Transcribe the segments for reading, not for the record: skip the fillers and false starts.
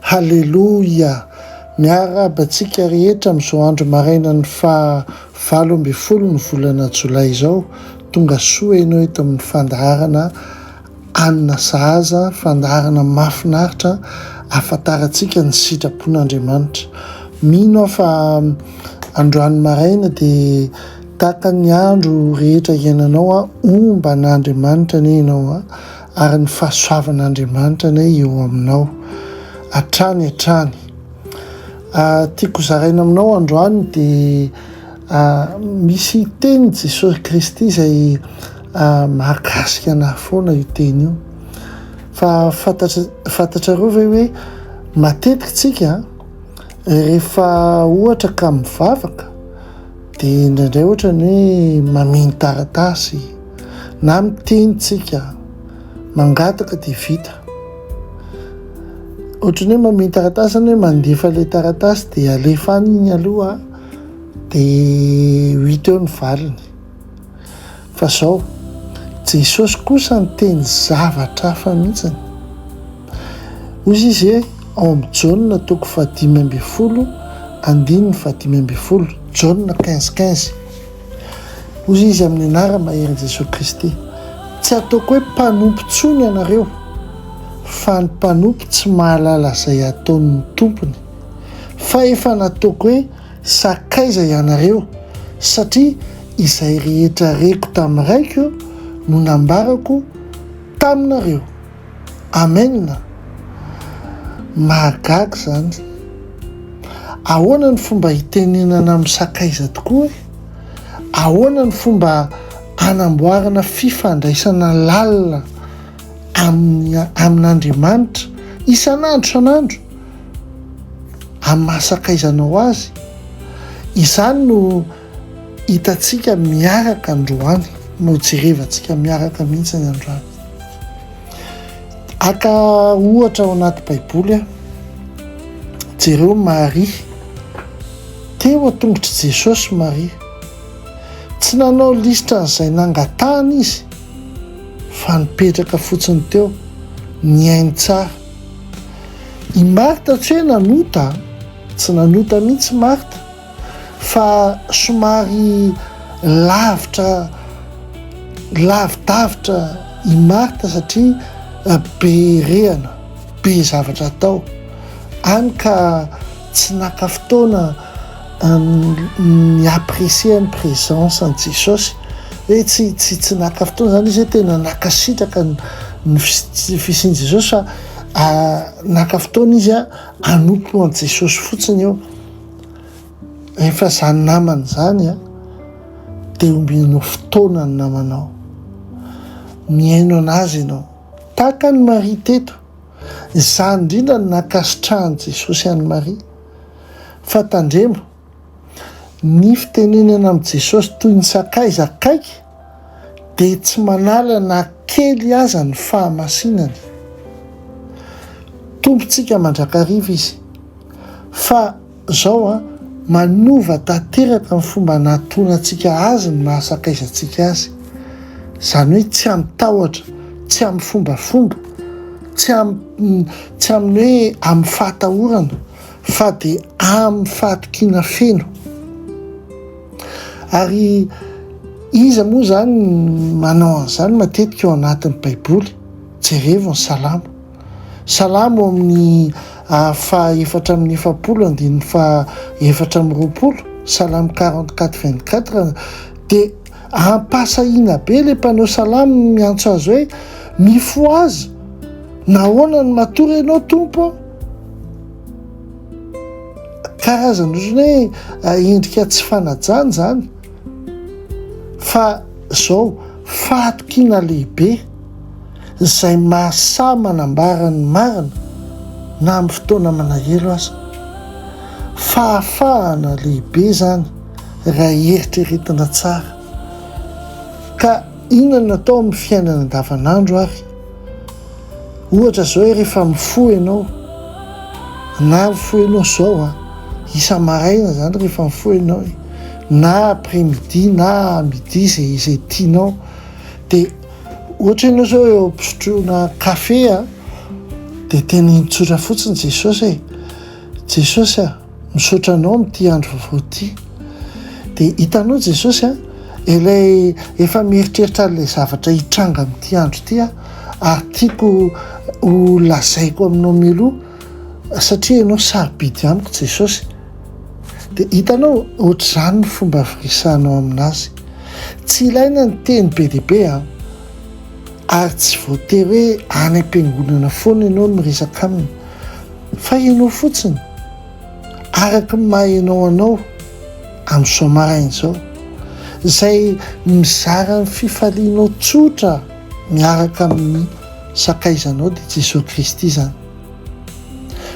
Haleloia! Miarahaba antsika rehetra amin'izao andro marainan'ny faha 18 ny volana jolay izao. Tonga soa ianao eto amin'ny fandaharana Anina sahaza, fandaharana mahafinaritra ahafantarantsika ny sitrapon'Andriamanitra. Mino aho fa androany maraina dia tahaka ny andro rehetra iainanao, homba an'Andriamanitra anie ianao ary ny fahasoavan'Andriamanitra anie eo aminao hatrany hatrany. Tiako zaraina aminao androany dia misy tenin'i Jesosy Kristy izay Mahakasika anah foana io teny io. Fa fantatra fantatrareo ve hoe matetika tsika rehefa ohatra ka mivavaka dia indraindray ohatra ny hoe mameno taratasy na miteny tsika mangataka dia vita. Ohatra ny hoe mameno taratasy zany hoe mandefa ilay taratasy dia alefa any iny aloha dia ho hita eo ny valiny. Fa zao, Jesosy kosa niteny zavatra hafa mihitsiny. Hoy Izy hoe, ao amin'ny Jaona toko fahadimy ambin'ny folo, andininy fahadimy ambin'ny folo, Jaona 15:15. Hoy Izy amin'ny anara-maherin'i Jesosy Kristy, Tsy ataoko hoe mpanompo intsony ianareo, fa ny mpanompo tsy mahalala izay ataon'ny tompony, fa efa nataoko hoe sakaiza ianareo, satria izay rehetra reko tamin'ny Raiko no nambarako taminareo. Amen! Mahagaga izany. Ahoana ny fomba hitenenana amin'ny sakaiza tokoa e? Ahoana ny fomba hanamboarana fifandraisana lalina amin'ny amin'Andriamanitra isan'andro isan'andro amin'ny maha sakaizanao azy? Izany no hitantsika miaraka androany, no jerevantsika miaraka mihitsy ny androany. Haka ohatra ao anaty Baiboly aho. Jereo Maria. Teo an-tongotr'i Jesosy Maria. Tsy nanao lisitra an'izay nangatahana izy, fa nipetraka fotsiny teo, nihaino tsara. I Marta tsy hoe nanota, tsy nanota mihitsy Marta. fa somary lavitra lavidavitra i Marta satria be rehana, be zavatra atao, hany ka tsy naka fotoana ni-apprécier ny présence an'i Jesosy, hoe tsy tsy tsy naka fotoana zany izy hoe tena nankasitraka ny fisian'i Jesosy fa naka fotoana izy hanompo an'i Jesosy fotsiny eo. Rehefa izany namana izany an, dia omenao fotoana ny namanao. Mihaino an'azy ianao. Tahaka an'i Maria teto. Izany indrindra no nankasitrahan'i Jesosy an'i Maria. Fa tandremo, ny fitenenana amin'i Jesosy toy ny sakaiza akaiky dia tsy manala na kely aza ny fahamasinany. Tompontsika mandrakariva Izy. Fa zao an, manova tanteraka ny fomba nahatonantsika azy ny maha sakaizantsika azy. Izany hoe tsy amin'ny tahotra, tsy amin'ny fombafomba, tsy amin'ny tsy amin'ny hoe amin'ny fahatahorana fa dia amin'ny fahatokiana feno. Ary iza moa izany manao an'izany matetika ao anatin'ny Baiboly? Jerevo ny Salamo. Salamo amin'ny faha 44 andininy faha 24, Salamo 44 24, dia ampahasahiana be ilay mpanao salamo miantso azy hoe mifohaza, nahoana no matory ianao Tompo ô? Karazana ohatran'ny hoe endrika tsy fanajana izany fa izao fahatokiana lehibe. izay mahasahy manambara ny marina na amin'ny fotoana manahelo aza. Fahafahana lehibe izany raha eritreretina tsara. Ka inona no atao amin'ny fiainana andavanandro ary? Ohatra izao hoe rehefa mifoha ianao, na mifoha ianao izao an, isa-maraina izany rehefa mifoha ianao e, na après midi na midi izay izay tianao, dia Ohatra ianao zao eo am-pisotroana kafe a, Dia teneno tsotra fotsiny Jesosy e! Jesosy a! Misaotra anao amin'ity andro vaovao ity. Dia hitanao Jesosy a, ilay efa mieritreritra an'ilay zavatra hitranga amin'ity andro ity aho, ary tiako ho lazaiko aminao mialoha satria ianao sarobidy amiko Jesosy. Dia hitanao, ohatr'izany ny fomba firesahanao aminazy. Tsy ilaina ny teny be dia be an, ary tsy voatery hoe any am-piangonana foana ianao no miresaka aminy, fa ianao fotsiny, araka ny maha ianao anao amin'izao maraina izao, izay mizara ny fifalianao tsotra miaraka amin'ny sakaizanao dia Jesoa Kristy izany.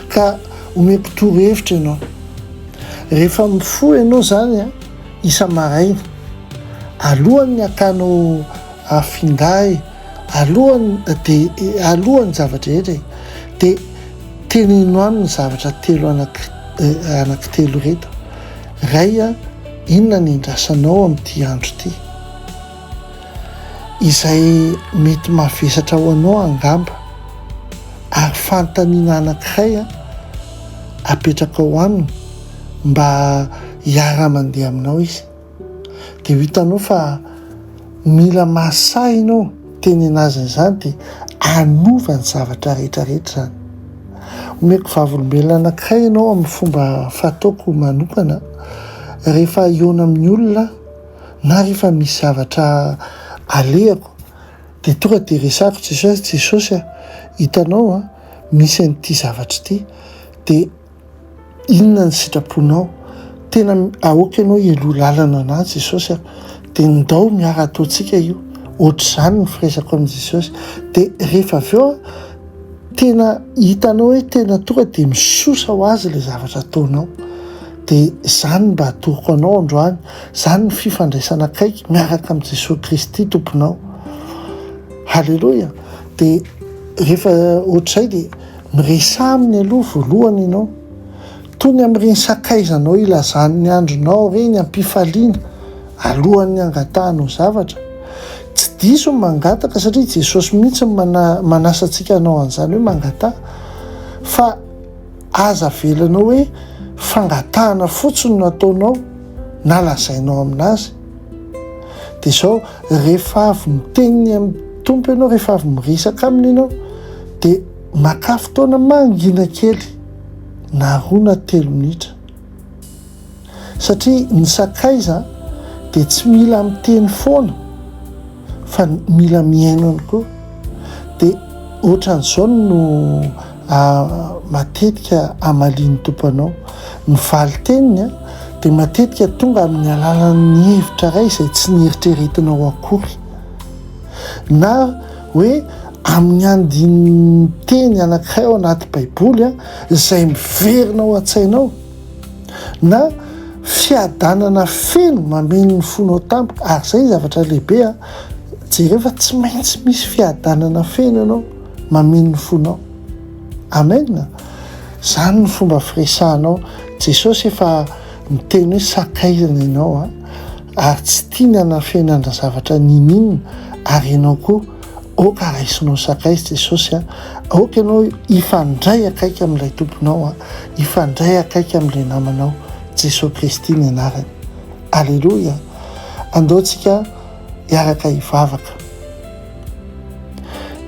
Ka omeko torohevitra ianao. Rehefa mifoha ianao izany isa-maraina, alohan'ny hakanao finday, alohan'ny dia alohan'ny zava-drehetra e, dia teneno aminy ny zavatra telo anaky anankitelo ireto. Ray a, inona ny andrasanao amin'ity andro ity? Izay mety mavesatra ho anao angamba. Ary fanontaniana anankiray apetrakao aminy mba hiara-mandeha aminao izy. Dia ho hitanao fa mila mahasahy ianao tenena azy an'izany dia hanova ny zavatra rehetra rehetra izany. Omeko vavolombelona anankiray ianao amin'ny fomba fataoko manokana rehefa hihaona amin'ny olona na rehefa misy zavatra alehako dia tonga dia resako Jesosy, Jesosy a, hitanao a, misy an'ity zavatra ity dia Inona ny sitraponao? Tena aoka ianao hialoha lalana anah Jesosy a! Dia ndao miara ataontsika io. Ohatr'izany ny firesako amin'i Jesosy. Dia rehefa avy eo tena hitanao hoe tena tonga dia misosa ho azy ilay zavatra ataonao. Dia izany mba atoroko anao androany. Izany ny fifandraisana akaiky miaraka amin'i Jesosy Kristy Tomponao. Haleloia! Dia rehefa ohatr'izay dia Miresaha aminy aloha voalohany ianao. Toy ny amin'ireny sakaizanao ilazany ny andronao ireny am-pifaliana alohan'ny hangatahanao zavatra. Tsy diso ny mangataka satria Jesosy mihitsy no manasa antsika hanao an'izany hoe mangataha. Fa aza avelanao hoe fangatahana fotsiny no ataonao na lazainao aminazy. Dia izao, rehefa avy miteny amin'ny Tompo ianao, rehefa avy miresaka aminy ianao, dia makà fotoana mangina kely, na roa na telo minitra. Satria ny sakaiza dia tsy mila miteny foana fa mila mihaino ihany koa. Dia ohatran'izao no matetika hamalian'ny Tompo anao. Ny valin-teniny dia matetika tonga amin'ny alalan'ny hevitra iray izay tsy nieritreretinao akory. Na hoe amin'ny andinin-teny anankiray ao anaty Baiboly izay miverina ao an-tsainao. Na fiadanana feno mameno ny fonao tampoka, ary izay ny zavatra lehibe a, jereo fa tsy maintsy misy fiadanana feno ianao mameno ny fonao. Amen. Izany ny fomba firesahanao. Jesosy efa niteny hoe sakaizana ianao a, ary tsy tiany hanafenana zavatra ninoninona, ary ianao koa Aoka raisinao sakaiza Jesosy a! Aoka ianao hifandray akaiky amin'ilay Tomponao a! Hifandray akaiky amin'ilay namanao, Jesosy Kristy ny anarany. Aleloia! Andao tsika hiaraka hivavaka.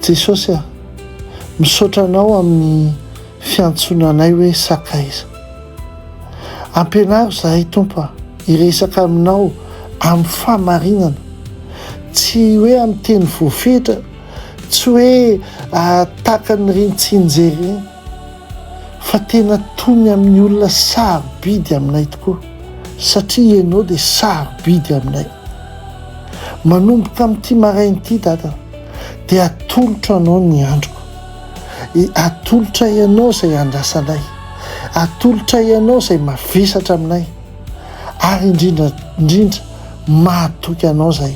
Jesosy a! Misaotra Anao amin'ny fiantsoana anay hoe sakaiza. Ampianaro izahay Tompo a, hiresaka aminao amin'ny fahamarinana, tsy hoe amin'ny teny voafetra, tsy hoe takan'ireny tsinjery ireny, fa tena toy ny amin'ny olona sarobidy aminay tokoa, satria Ianao dia sarobidy aminay. Manomboka amin'ity maraina ity Dada, dia atolotro Anao ny androko. Atolotray Anao izay andrasanay. Atolotray Anao izay mavesatra aminay. Ary indrindra indrindra mahatoky Anao izahay.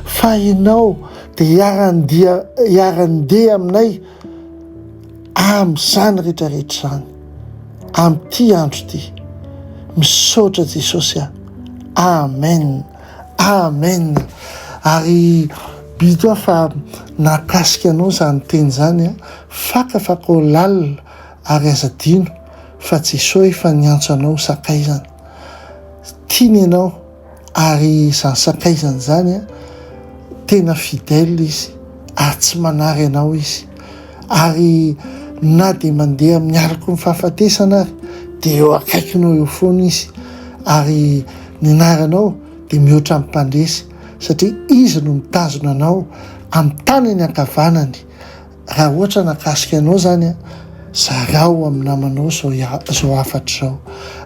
Fa Ianao dia hiara-dia hiara-ndeha aminay amin'izany rehetra rehetra izany. Amin'ity andro ity. Misaotra Jesosy a. Amen. Amen. Ary. Mino aho fa nahakasika anao izany teny izany an, fakafakao lalina ary aza adino fa Jesoa efa niantso anao ho sakaizany. Tiany ianao ary izany sakaizany izany an, tena fidèle izy ary tsy manary anao izy. Ary na dia mandeha amin'ny aloky ny fahafatesana ary dia eo akaikinao eo foana izy ary ny anaranao dia mihoatra amin'ny mpandresy satria izy no mitazona anao amin'ny tanany ankavanany. Raha ohatra nakasika anao izany an, zarao amin'ny namanao izao izao hafatra izao.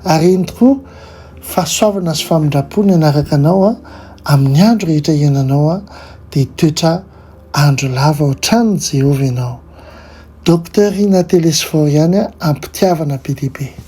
Ary eny tokoa, fahasoavana sy famindram-po ny hanaraka anao an, amin'ny andro rehetra iainanao an, dia hitoetra andro lava ao an-tranon'i Jehovah ianao. Docteur Rina Telesphore ihany an, am-pitiavana be dia be.